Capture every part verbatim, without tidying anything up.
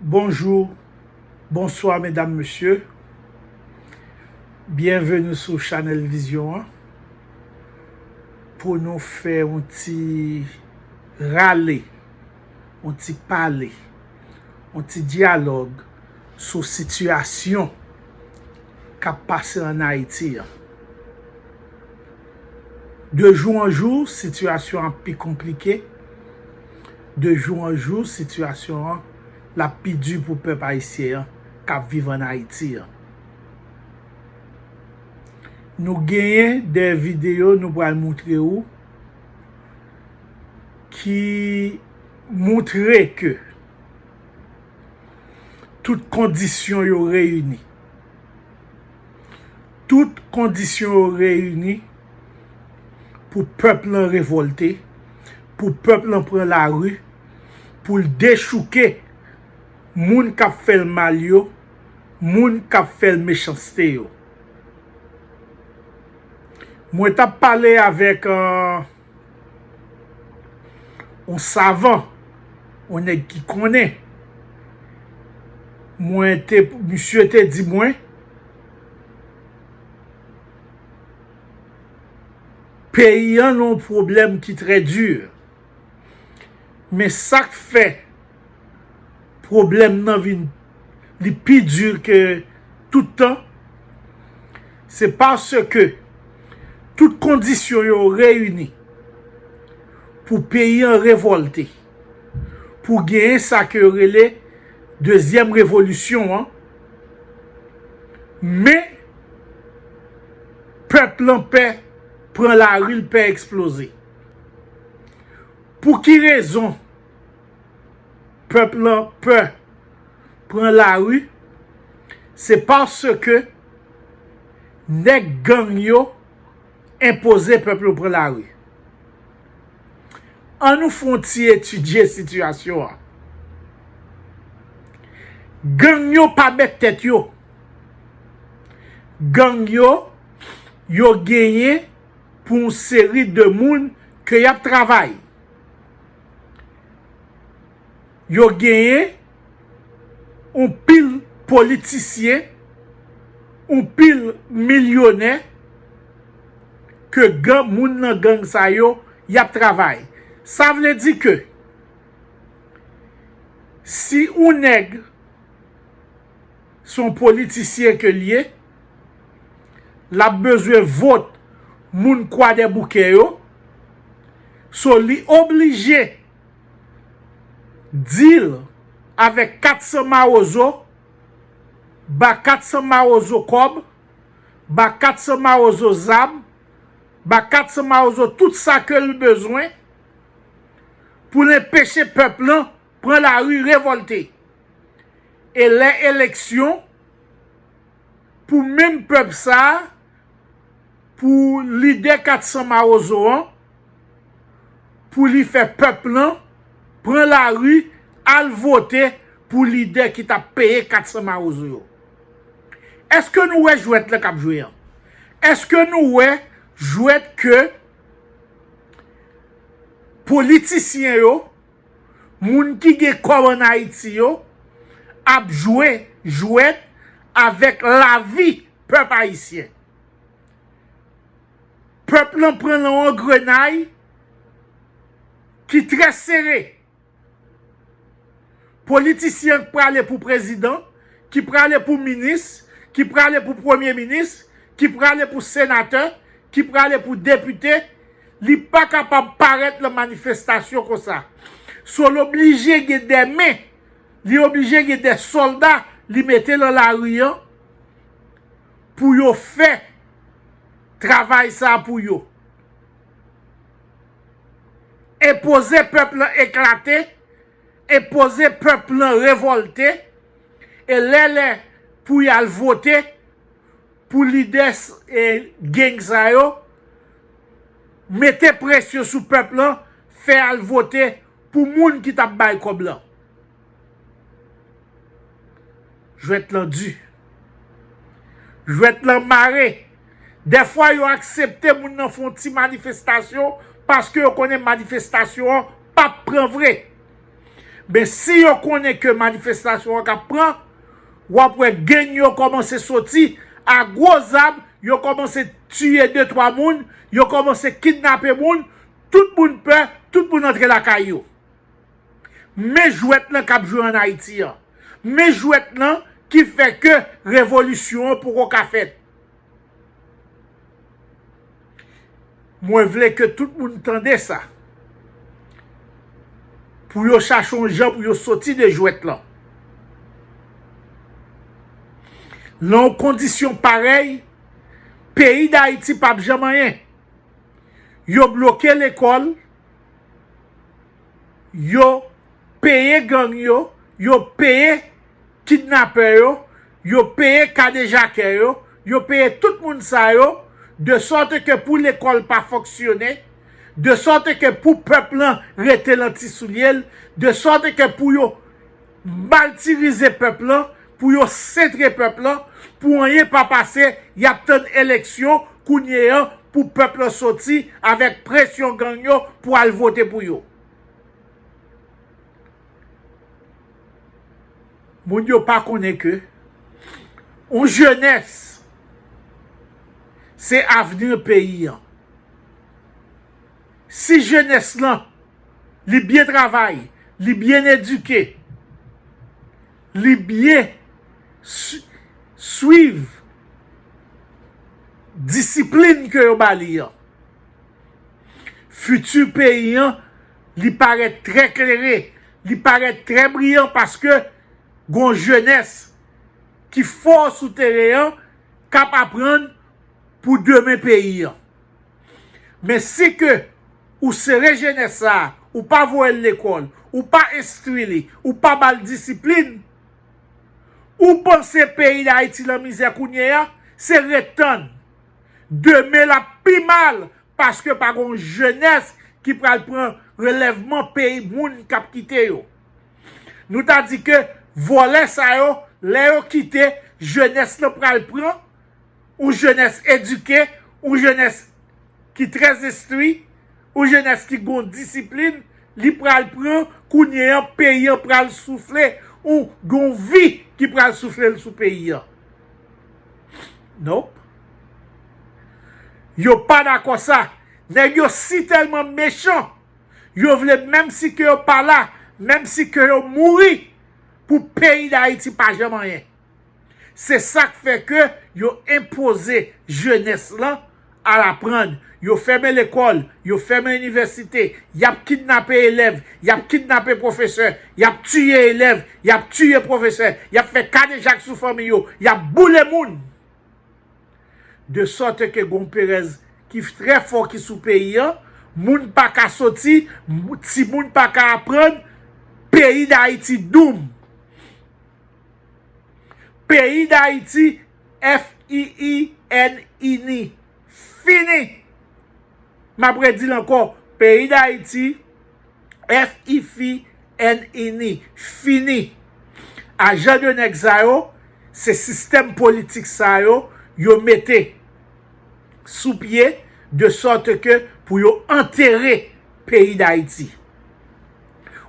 Bonjou, bonswa medam, mesye. Byenveni sou chanèl Vizyon an pou nou fè yon ti rale, yon ti pale, yon ti dyalòg sou sitiyasyon k ap pase ann Ayiti an. De jou an jou, sitiyasyon an ap pi konplike. De jou an jou, sitiyasyon an l ap pi di pou pèp ayisyen an k ap viv ann Ayiti an. Nou genyen de videyo nou pral montre ou ki montre ke tout kondisyon yo reyini. Tout kondisyon yo reyini pou pèp lan revòlte, pou pèp lan pran lari, pou l dechouke moun k ap fè l mal yo, moun k ap fè l mechanste yo. Mwen t ap pale avèk, euh, yon savan, yon nèg ki konnen. Mwen te, misye te di mwen, peyi an nan yon pwoblèm ki trè di. Men sa k fè pwoblèm nan vin li pi di ke tout tan, se paske tout kondisyon yo reyini pou peyi an revòlte, pou genyen sa ke yo rele dezyèm revolisyon an. Men, pèp lan pè pran lari, l pè eksploze. Pou ki rezon pèp lan pè pran lari? Se paske nèg gang yo enpoze pèp yo pran lari. Ann nou fè yon ti etidye sitiyasyon an. Gang yo pa mèt tèt yo. Gang yo, yo genyen pou yon seri de moun ke y ap travay. Yo genyen yon pil politisyen, yon pil milyonè ke gang, moun nan gang sa yo, y ap travay. Sa vle di ke si yon nèg se yon politisyen ke l ye, l ap bezwen vot moun Kwadèboukè yo, so li oblije deal avèk kat san mawozo, ba kat san mawozo kòb, ba kat san mawozo zam, ba kat san mawozo tout sa ke l bezwen pou l enpeche pèp lan pran lari, revòlte. E lè eleksyon, pou menm pèp sa a, pou lidè kat san mawozo an, pou li fè pèp lan pran lari, al vote pou lidè ki t ap peye kat san mawozo yo. Èske nou wè jwèt lan k ap jwe an? Èske nou wè jwèt ke politisyen yo, moun ki gen kòb ann Ayiti yo, ap jwe jwèt avèk lavi pèp ayisyen? Pèp lan pran nan yon angrenay ki trè sere. Politisyen k prale pou prezidan, ki prale pou minis, ki prale pou premye minis, ki prale pou senatè, ki prale pou depite, li pa kapab parèt nan manifestasyon konsa. So, l oblije gen de men, li oblije gen de sòlda li mete nan lari an pou yo fè travay sa a pou yo. Enpoze pèp lan eklate, enpoze pèp lan revòlte, e lè lè pou y al vote pou lidè s-, e, gang sa yo, mete presyon sou pèp lan, fè al vote pou moun ki t ap bay kòb lan. Jwèt lan di. Jwèt lan mare. Dèfwa, yo aksepte moun nan fè yon ti manifestasyon paske yo konnen manifestasyon an p ap pran vre. Men si yo konnen ke manifestasyon an k ap pran, w ap wè gang yo kòmanse soti a gwo zam, yo kòmanse tiye de twa moun, yo kòmanse kidnape moun, tout moun pè, tout moun antre lakay yo. Men jwèt lan k ap jwe ann Ayiti an. Men jwèt lan ki fè ke revolisyon an poko ka fèt. Mwen vle ke tout moun tande sa. Pou yo chache yon jan pou yo soti de jwèt lan. Nan yon kondisyon parèy, peyi Dayiti p ap janm anyen. Yo bloke lekòl, yo peye gang yo, yo peye kidnapè yo, yo peye kadejakè yo, yo peye tout moun sa yo, de sòt ke pou lekòl pa fonksyone, de sòt ke pou pèp lan rete lan ti soulye l, de sòt ke pou yo matirize pèp lan, pou yo sentre pèp lan, pou anyen pa pase, y ap tann eleksyon kounye an pou pèp lan soti avèk presyon gang yo pou al vote pou yo. Moun yo pa konnen ke yon jenès se avni peyi an. Si jenès lan, li byen travay, li byen edike, li byen swi-, swiv disiplin ke yo ba li an, fiti peyi an, li parèt trè klere, li parèt trè briyan paske gon jenès ki fò sou teren an k ap aprann pou demen peyi an. Men si ke ou sere jenès sa a, ou pa voye l lekòl, ou pa enstwi li, ou pa ba l disiplin, ou panse peyi Dayiti lan mizè kounye a, se ret tann. Demen l ap pi mal paske pa gon jenès ki pral pran relèvman peyi moun k ap kite yo. Nou ta di ke vòlè sa yo, lè yo kite, jenès lan pral pran, yon jenès edike, yon jenès ki trè enstwi, yon jenès ki gon disiplin, li pral pran kounye an, peyi an pral soufle, yon gon vi ki pral soufle l sou peyi an. Nope. Yo pa dakò sa. Nèg yo si tèlman mechan, yo vle menm si ke yo pa la, menm si ke yo mouri, pou peyi Dayiti pa janm anyen. Se sa k fè ke yo enpoze jenès lan al aprann. Yo fèmen lekòl, yo fèmen inivèsite, y ap kidnape elèv, y ap kidnape pwofesè, y ap tiye elèv, y ap tiye pwofesè, y ap fè kadejak sou fanmi yo, y ap boule moun. De sòt ke gon perèz ki trè fò ki sou peyi an, moun pa ka soti, timoun pa ka aprann, peyi Dayiti doum. Peyi Dayiti, F I I N I N I, fini. M ap redi l ankò, peyi Dayiti, F I F I N I N I, fini. A jan de nèg sa yo, se sistèm politik sa yo, yo mete sou pye, de sòt ke pou yo antere peyi Dayiti.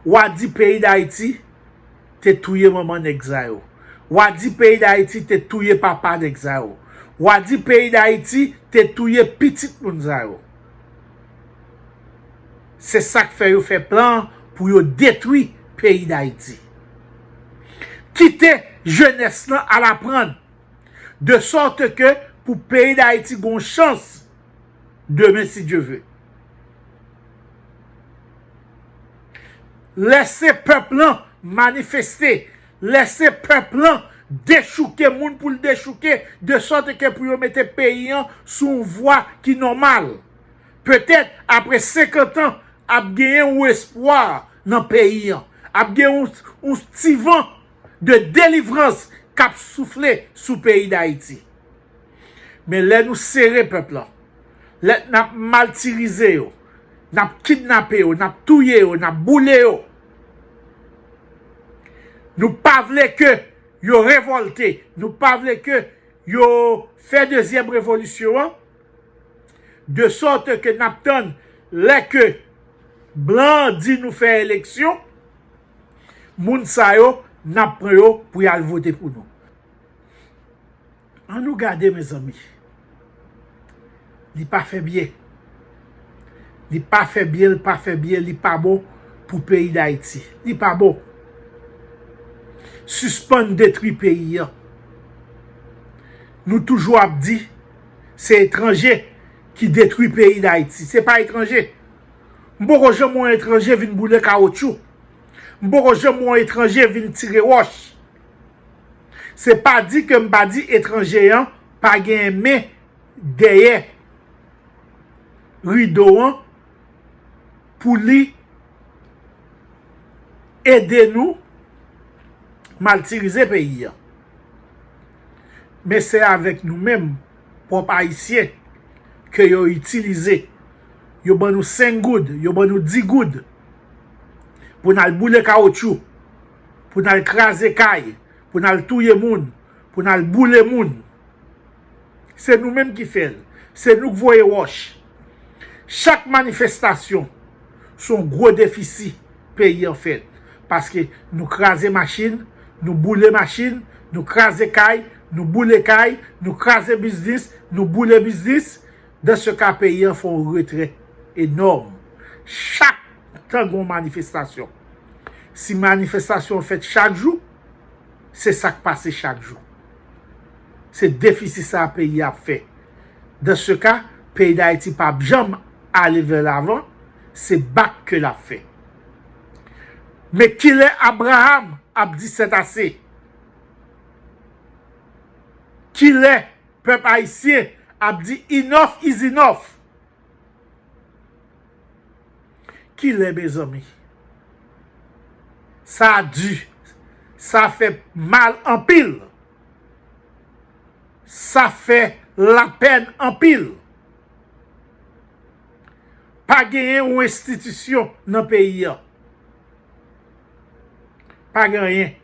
W a di peyi Dayiti te touye manman nèg sa yo. W a di peyi Dayiti te touye papa nèg sa yo. W a di peyi Dayiti te touye pitit moun sa yo. Se sa k fè yo fè plan pou yo detwi peyi Dayiti. Kite jenès lan al aprann, de sòt ke pou peyi Dayiti gon chans demen, si Dye ve. Lèse pèp lan manifeste, lèse pèp lan dechouke moun pou l dechouke, de sòt ke pou yo mete peyi an sou yon vwa ki nòmal. Petèt, apre senkant an, ap genyen yon espwa nan peyi an. Ap gen yon, yon ti van de delivrans k ap soufle sou peyi Dayiti. Men lè nou sere pèp lan, lè n ap matirize yo, n ap kidnape yo, n ap touye yo, n ap boule yo, nou pa vle ke yo revòlte, nou pa vle ke yo fè dezyèm revolisyon an, de sòt ke n ap tann lè ke blan an di nou fè eleksyon, Moun sa yo, n ap pran yo pou y al vote pou nou. Ann nou gade, mezanmi. Li pa fè byen. Li pa fè byen, li pa fè byen, li pa bon pou peyi Dayiti. Li pa bon. Sispann detwi peyi an. Nou toujou ap di, se etranje ki detwi peyi Dayiti. Se pa etranje. M poko janm wè yon etranje vin boule kawotchou. M poko janm wè yon etranje vin tire wòch. Se pa di ke m pa di etranje an pa gen men dèyè rido an pou li ede nou maltirize peyi an. Men se avèk nou menm, pwòp Ayisyen, ke yo itilize. Yo ban nou senk goud, yo ban nou dis goud pou n al boule kawotchou, pou n al kraze kay, pou n al touye moun, pou n al boule moun. Se nou menm ki fè l. Se nou k voye wòch. Chak manifestasyon, se yon gwo defisi peyi an fèt. Paske nou kraze machin, nou boule machin, nou kraze kay, nou boule kay, nou kraze biznis, nou boule biznis. Dans ce cas, peyi an fè yon retrè enòm. Chak tan gen yon manifestasyon. Si manifestasyon an fèt chak jou, se sa k pase chak jou. Se defisi sa a peyi a ap fè. Dans ce cas, peyi Dayiti p ap janm ale vè lavan, se bak ke l ap fè. Men kilè Abraham ap di sètase? Kilè pèp ayisyen ap di enough is enough? Kilè, mezanmi? Sa di, sa fè mal anpil. Sa fè lapèn anpil. Pa genyen yon enstitisyon nan peyi an. Pa gen anyen.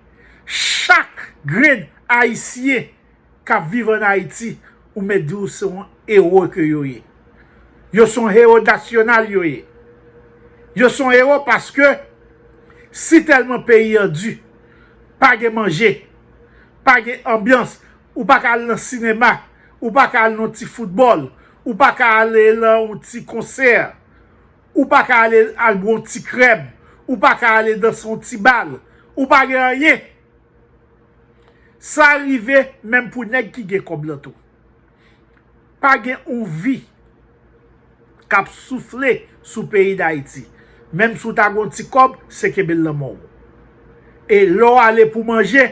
Chak grenn Ayisyen k ap viv ann Ayiti, ou mèt di w se yon ewo ke yo ye. Yo se yon ewo nasyonal yo ye. Yo se yon ewo paske si tèlman peyi an di, pa gen manje, pa gen anbyans, ou pa ka al nan sinema, ou pa ka al nan ti foutbòl, ou pa ka ale nan yon ti konsè, ou pa ka ale al bwè yon ti krèm, ou pa ka ale danse yon ti bal, ou pa gen anyen. Sa rive menm pou nèg ki gen kòb lan tou. Pa gen yon vi k ap soufle sou peyi Dayiti. Menm si w ta gen yon ti kòb, se kenbe l nan men w. E lè w ale pou manje,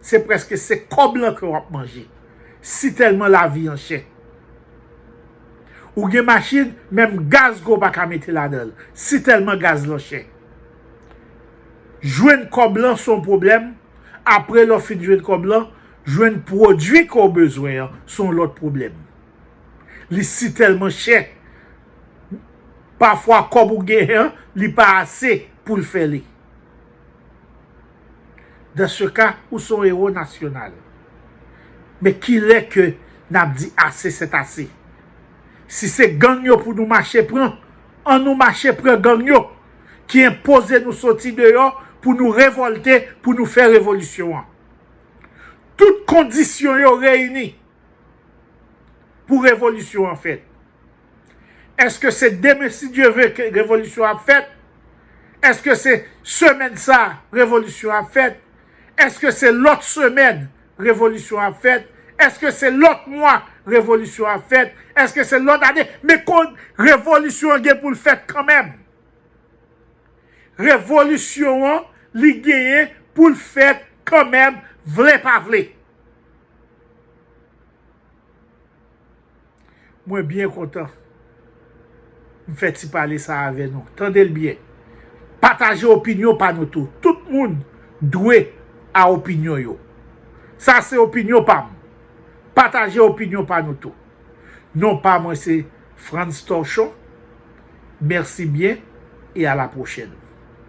se prèske se kòb lan ke w ap manje. Si tèlman lavi an chè. Ou gen machin, menm gaz ke w pa ka mete ladan l. Si tèlman gaz lan chè. Jwenn kòb lan se yon pwoblèm. Apre lè w fin jwenn kòb lan, jwenn pwodui ke w bezwen an, se yon lòt pwoblèm. Li si tèlman chè, pafwa kòb ou genyen an, li pa ase pou l fè li. Dans ce cas, ou se yon ewo nasyonal. Men kilè ke n ap di ase sètase? Si se gang yo pou nou mache pran, ann nou mache pran gang yo ki enpoze nou soti deyò pou nou revòlte, pou nou fè revolisyon an. Tout kondisyon yo reyini pou revolisyon an fèt. Èske se demen, si Dye vle, ke revolisyon an ap fèt? Èske se semèn sa a revolisyon an ap fèt? Èske se lòt semèn revolisyon an ap fèt? Èske se lòt mwa revolisyon an ap fèt? Èske se lòt ane? Men kon revolisyon an gen pou l fèt kanmenm. Revolisyon an, li genyen pou l fèt kanmenm, vle pa vle. Mwen byen kontan m fè ti pale sa avè nou. Tande l byen. Pataje opinyon pa nou tou. Tout moun dwe a opinyon yo. Sa se opinyon pa m. Pataje opinyon pa nou tou. Non pa mwen se Frantz Torchon. Mèsi byen e a la pwochèn.